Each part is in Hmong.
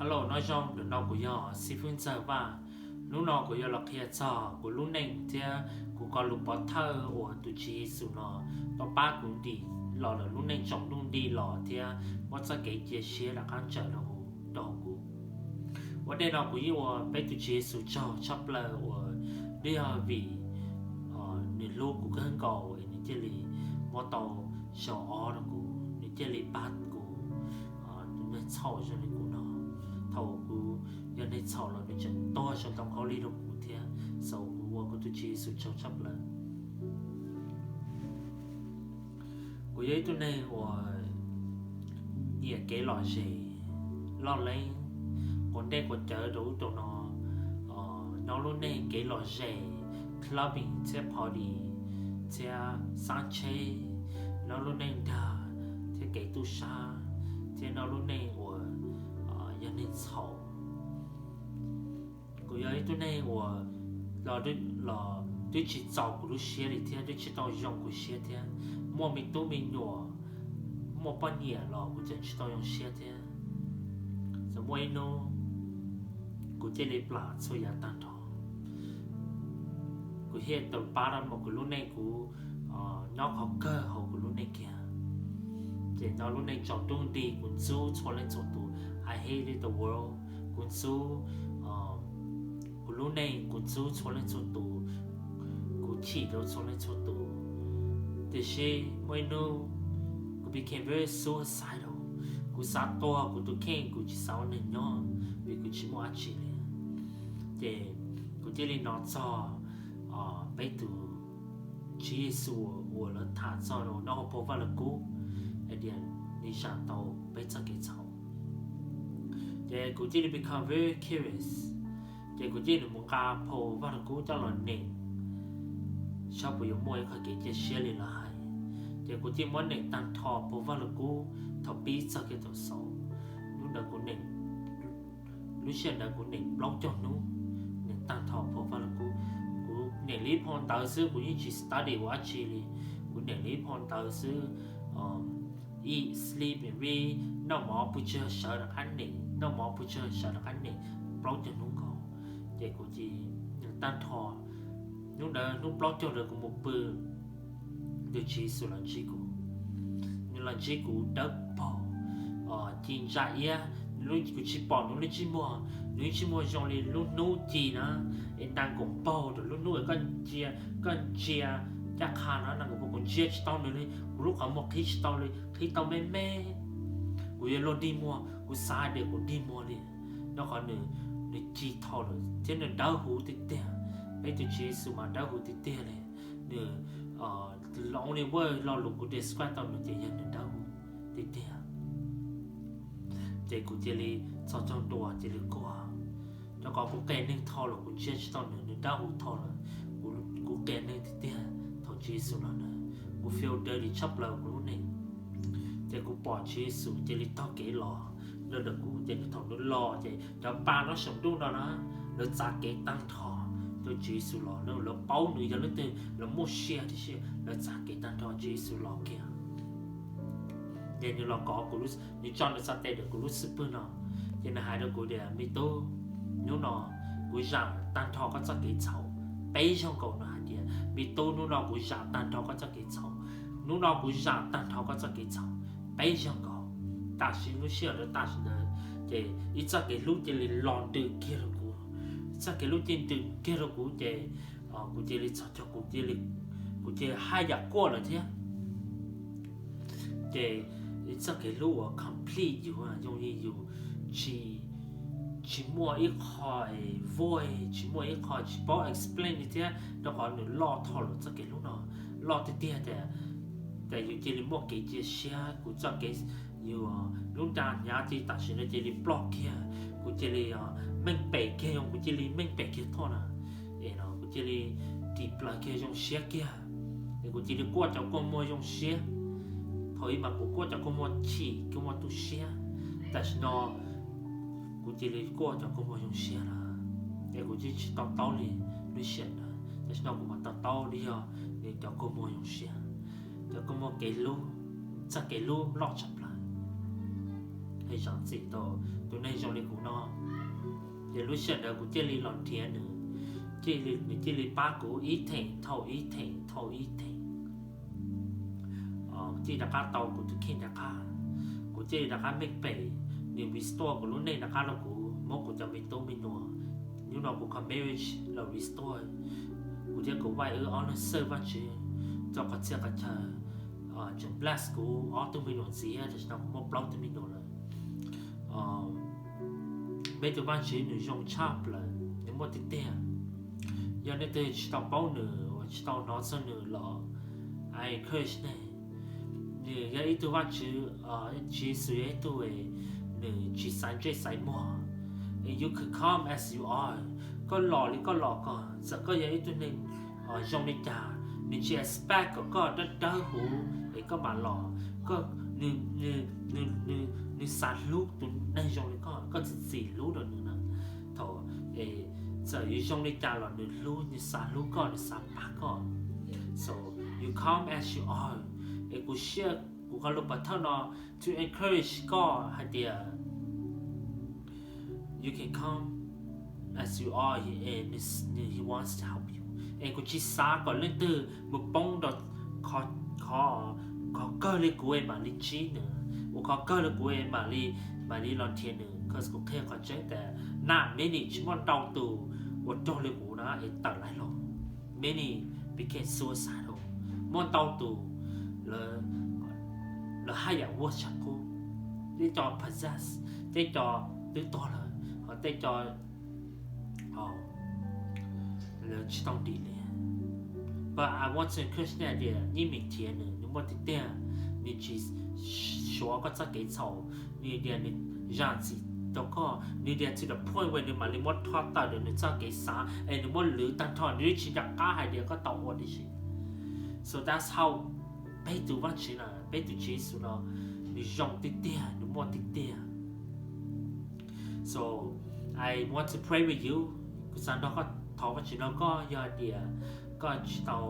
Hello, nyob zoo, ntawm no kuv yog xib fwb Ntxawg Vaj. Hnub no kuv yuav los qhia txog kuv lub neej thiab kuv cov lus pov thawj uas tus Tswv Yexus no tau pab kuv dim los lawm lub neej tsaus ntuj nti los thiab muab txoj kev cia siab rov qab tshaj rau rau kuv. Ua ntej no kuv yeej ua peb tus Tswv Yexus tsaug tshaj plaws uas twb yog vim nws hlub kuv kawg nkaus es nws thiaj li muab tau xyoo ob rau kuv, nws thiaj li pab kuv, tus neeg txhaum zoo li kuv no. Thaum kuv yog neeg txhaum los nws tseem tuag saum ntoo khaub lig rau kuv thiab, xav kuv ua kuv tus Tswv Yexus tsaug tshaj plaws. Kuv yog ib tug neeg uas nyiam kev lom zem, loj leeb, quav ntej quav cawv rau ub rau no, nyob lub neej kev lom zem, clubbing thiab party thiab xab tsheb, nyob lub neej dag thiab kev tub sab, thiab nyob lub neej uas yog neeg txhaum. Kuv yog ib tug neeg uas los los twb tsis txaus kuv lub siab li thiab twb tsis tau zoo kuv siab thiab. Muaj me tub me nyuam, muaj poj niam los kuv tseem tsis tau zoo siab thiab. Txawm muaj ib hnub kuv thiaj li plam txhua yam tag nrho. Kuv thiaj tau pab rau kuv lub neej, kuv nyob qhov kawg hauv kuv lub neej kiag. Ces nyob lub neej tsaus ntuj nti kuv ntxub txhua leej txhua tus, I hated the world. Kuv ntxub kuv lub neej, kuv ntxub txhua leej txhua tus, kuv chim rau txhua leej txhua tus. Tiam sis muaj ib hnub kuv became very suicidal, kuv xav tuag kuv tus kheej, kuv tsis xav ua neeg nyob vim kuv tsis muaj dab tsi li. Ces kuv thiaj li hnov txog peb tus Tswv Yexus uas lawv tham txog nyob hauv phau Vaj Lug Kub, hais tias nws zam tau peb txoj kev txhaum. Ces kuv thiaj li become very curious, ces kuv thiaj li mus nqa phau Vaj Lug Kub coj los nyeem saib puas yuav muaj ib qho kev cia siab li lawv hais. Ces kuv thiaj muab nyeem tag nrho phau Vaj Lug Kub thaum pib txog kiag thaum xaus. Hnub ntawd kuv nyeem, lub sij hawm ntawd kuv nyeem plaub caug hnub, nyeem tag nrho phau Vaj Lug Kub. Kuv nyeem li ib phau ntawv xwb, kuv yeej tsis study ua dab tsi li. Kuv nyeem li ib phau ntawv xwb, eat, sleep and read, noj mov pw tsawg sawv rov qab nyeem, noj mov pw tsawg sawv rov qab nyeem, plaub caug hnub nkaus. Ces kuv ces nyeem tag nrho. Hnub ntawd hnub plaub caug ntawd kuv mus pw, tus Tswv Yexus los ntsib kuv. Nws los ntsib kuv dawb paug, ci ntsa iab, kuv tsis pom nws lub ntsej muag, nws lub ntsej muag zoo li lub hnub ci na, es nta nkaus npaug rau lub hnub es koj ntsia, koj ntsia caj qha no nta nkaus npaug, kuv ntsia tsis tau nws li, kuv lub qhov muag qhib tsis tau li, qhib tau me me. Kuv yuav luag dig muag, kuv xav tias kuv dig muag li, rau qhov nws, nws ci thau lawm thiab nws dawb huv tiag tiag. Peb tus Tswv Yexus mas dawb huv tiag tiag li. Nws, the only word lo lus kuv describe tau nws ces yog nws dawb huv tiag tiag. Ces kuv cia li txhos caug ntua cia li quaj, rau qhov kuv qias neeg thau lawm, kuv ntsia tsis tau nws, nws dawb huv thau lawm. Kuv qias neeg tiag tiag thaum Tswv Yexus los ntawd, kuv feel dirty tshaj plaws kuv lub neej. Ces kuv pom Tswv Yexus cia li taug kev los ntawm kuv, ces thaum nws los ces cov npas nyob saum ntuj no na, lawv txav kev tag nrho rau Tswv Yexus los, lawv paub nws yog leej twg, lawv muaj sia tib si, lawv txav kev tag nrho Tswv Yexus los kiag. Ces nws los kov kuv, nws tso nws txhais tes ntawm kuv lub xub pwg no, ces nws hais rau kuv tias, me tub, hnub no kuv zam tag nrho koj txoj kev txhaum. Peb zaug nkaus nws hais tias, me tub, hnub no kuv zam tag nrho koj txoj kev txhaum. Hnub no kuv zam tag nrho koj txoj kev txhaum. Peb zaug nkaus. Tam sim lub sij hawm ntawd tam sim ntawd ces ib txoj kev hlub cia li los ntws kiag rau kuv. Ib txoj kev hlub cia li ntws kiag rau kuv ces kuv cia li txhos caug, kuv cia li, kuv cia li haj yam quaj lawm thiab. Ces ib txoj kev hlub uas complete yus, zoo li yus tsis, tsis muaj ib qho void, tsis muaj ib qho tsis paub explain li thiab, rau qhov nws loj thau lawm txoj kev hlub no, loj tiag tiag tias, tias yus cia li muaj kev cia siab, kuv txoj kev, yus lub nra hnyav cia li tam sim no cia li ploj kiag, kuv cia li meej pem kiag, zoo kuv cia li meej pem kiag thoj na, es no kuv cia li dim plaws kiag zoo siab kiag, es kuv cia li quaj cov kua muag zoo siab. Thaum ub mas kuv quaj cov kua muag chim, kua muag tu siab, tam sim no kuv cia li quaj cov kua muag zoo siab na, es kuv yeej tsis to taub li lub sij hawm ntawd, tam sim no kuv mam to taub li yog nws cov kua muag zoo siab, cov kua muag kev hlub, txoj kev hlub loj tshaj plaws. Zam txim rau tus neeg zoo li kuv no. Ces lub sij hawm ntawd kuv cia li los nrhiav nws, nws cia li pab kuv ib theem thauj ib theem thauj ib theem. Kuv cia li rov qab tau kuv tus kheej rov qab, kuv cia li rov qab meej pem, nws restore kuv lub neej rov qab rau kuv, muab kuv cov me tub me nyuam. Hnub no kuv cov marriage los restore, kuv thiab kuv wife wb ob leeg xawj Vajtswv, txog qhov txhia qhov chaw tseem bless kuv ob tug me nyuam ntxiv, tam sim no kuv muaj plaub tug me nyuam lawm. Peb tus Vajtswv nws zoo tshaj plaws, nws muaj tiag tiag. Yog nej twg tsis tau paub nws uas tsis tau hnov txog nws los, I encourage nej. Nws yog ib tug Vajtswv, Tswv Yexus yog ib tug nws tsis xaiv ntsej xaiv muag. And you could come as you are. Koj los li koj los ko, txawm koj yog ib tug neeg zoo li cas, nws tsis expect kom koj dawb dawb huv es koj mam los. Nws xav hlub tus neeg zoo li koj, koj txiav txim hlub rau nws na. Thaum txawm yuav zoo li cas los nws hlub, nws xav hlub koj, nws xav pab koj. So you come as you are. Es kuv share kuv qhov lus pov thawj no to encourage koj hais tias you can come as you are and he wants to help you. Es kuv tsis xav kom leej twg mus poob rau qhov kawg li kuv es mam li ntsib nws, ua qhov kawg li kuv es mam li, mam li los nrhiav nws, cause kuv qhia qhov tseeb tias nag many tsis muaj ntau tus uas raug li kuv na es tawm lawm los. Many became suicidal. Muaj ntau tus lawv haj yam vuag tshav kub, tej co possess, tej co twb tuag lawm, ho tej co lawv tsis tau dim li. But I want to encourage nej tias yeej meem nrhiav nws, nws muaj tiag tiag, nws tsis suav koj txoj kev txhaum, nws tias nws zam txim rau koj, nws tias to the point where nws mam li muab rho tawm rau nws txoj kev xav es nws muab lwv tag nrho, nws tsis nco qab hais tias koj tau ua dab tsi. So that's how peb tus Vajtswv no, peb tus Tswv Yexus no, nws zoo tiag tiag, nws muaj tiag tiag. So I want to pray with you. Kuv xav nrog koj thov Vajtswv nrog koj, yog hais tias koj tsis tau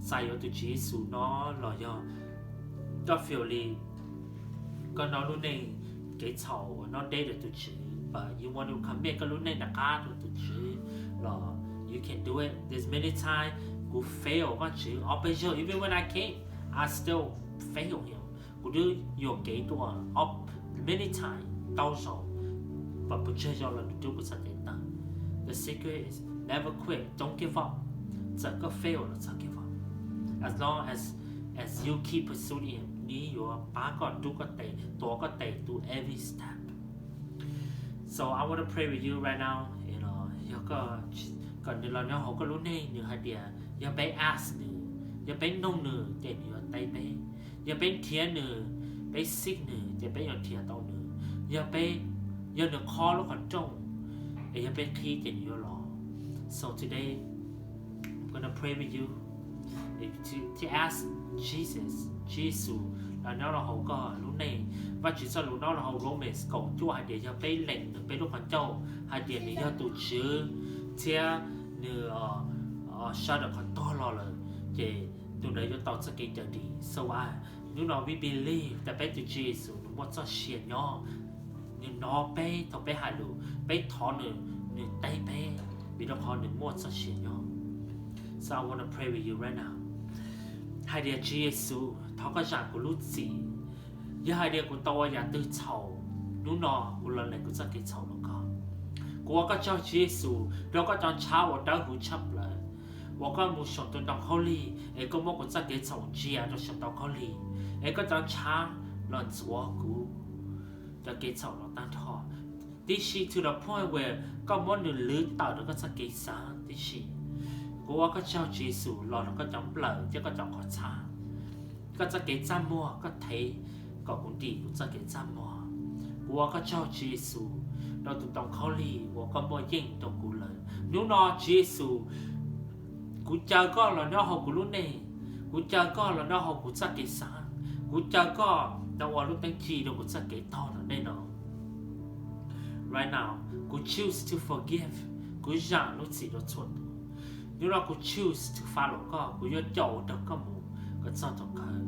xav yuav tus Tswv Yexus no los yog koj feel li koj nyob lub neej kev txhaum, nyob deb rau tus Tswv, but you want to commit koj lub neej rov qab rau tus Tswv los you can do it. There's many times kuv fail Vajtswv ob peb zaug, even when I came, I still fail him. Kuv twb yuam kev dua many times, ntau zaus, but puas tsawg zaus los nws rub kuv txoj kev tawm. The secret is never quit, don't give up. Txawm koj fail los txhob give up. As long as, as you keep pursuing him, nws yuav pab koj, rub koj tes, tuav koj tes through every step. So I want to pray with you right now. Yog kom nws los nyob hauv koj lub neej, nws hais tias yog peb ask nws, yog peb noog nws ces nws yuav teb peb. Yog peb nrhiav nws, peb seek nws ces peb yuav nrhiav tau nws. Yog peb, yog nws khob lub qhov rooj es yog peb qhib ces nws yuav los. So today I'm gonna pray with you to ask Jesus, Tswv Yexus los nyob rau hauv koj lub neej. Vajtswv txoj lus nyob rau hauv Romans kaum cuaj hais tias yog peb lees nws peb lub qhov ncauj hais tias nws yog tus Tswv thiab nws sawv daws qhov tuag los lawm, ces tus ntawd yuav tau txoj kev cawm dim. So hnub no we believe tias peb tus Tswv Yexus nws muaj txoj sia nyob, nws hnov peb thaum peb hais lus, peb thov nws, nws teb peb, vim rau qhov nws muaj txoj sia nyob. So I want to pray with you right now. Hais tias Tswv Yexus, thov koj zam kuv lub txim. Yog hais tias kuv tau ua yam twg txhaum, hnub no kuv los lees kuv txoj kev txhaum rau koj. Kuv ua koj tsaug Tswv Yexus rau koj cov ntshav uas dawb huv tshaj plaws uas koj mus saum tus ntoo khaub lig es koj muab kuv txoj kev txhaum ntsia rau saum ntoo khaub lig, es koj cov ntshav los ntxuav kuv cov kev txhaum los tag nrho. Tib si to the point where koj muab nws lwv tawm rau koj txoj kev xav tib si. Kuv ua koj tsaug Tswv Yexus los rau koj cov nplawm thiab koj cov qhov txhab, koj txoj kev txaj muag, koj thev kom kuv dim kuv txoj kev txaj muag. Kuv ua koj tsaug Tswv Yexus rau tus ntoo khaub lig uas koj muaj yeej rau kuv lawm. Hnub no Tswv Yexus, kuv caw koj los nyob hauv kuv lub neej. Kuv caw koj los nyob hauv kuv txoj kev xav. Kuv caw koj los ua lub teeb ci rau kuv txoj kev taug rau nej no. Right now, kuv choose to forgive. Kuv zam lub txim rau txhua tus. Hnub no kuv choose to follow koj, kuv yuav caum ua nrog koj mus kom txog thaum kawg.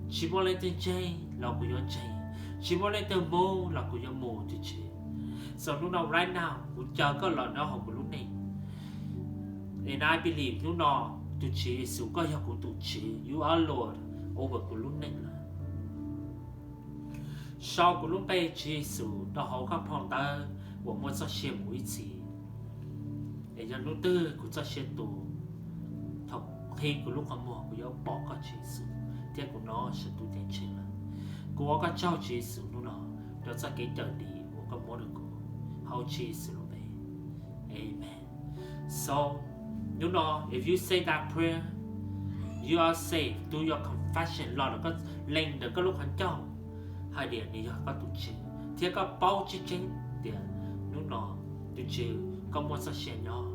Tsis muaj leej twg ntseeg los kuv yuav ntseeg. Tsis muaj leej twg moog los kuv yuav mus, tus Tswv. So hnub no, right now, kuv caw koj los nyob hauv kuv lub neej. And I believe hnub no, tus Tswv Yexus, koj yog kuv tus Tswv, you are Lord over kuv lub neej lawm. Sau kuv lub npe Tswv Yexus rau hauv koj phau ntawv uas muaj txoj sia mus ib txhis. Es yog hnub twg kuv txoj sia tu, thaum qhib kuv lub qhov muag kuv yuav pom koj Tswv Yexus, thiab kuv nov sawv tus ceeb tsheej lawm. Kuv ua koj tsaug Tswv Yexus hnub no rau txoj kev cawm dim uas koj muab rau kuv, hauv Tswv Yexus lub npe. Amen. So, hnub no, if you say that prayer, you are saved through your confession, los ntawm koj lees ntawm koj lub qhov ncauj hais tias nws yog koj tus Tswv, thiab koj paub tseeb tseeb tias hnub no tus Tswv koj muaj txoj sia nyob,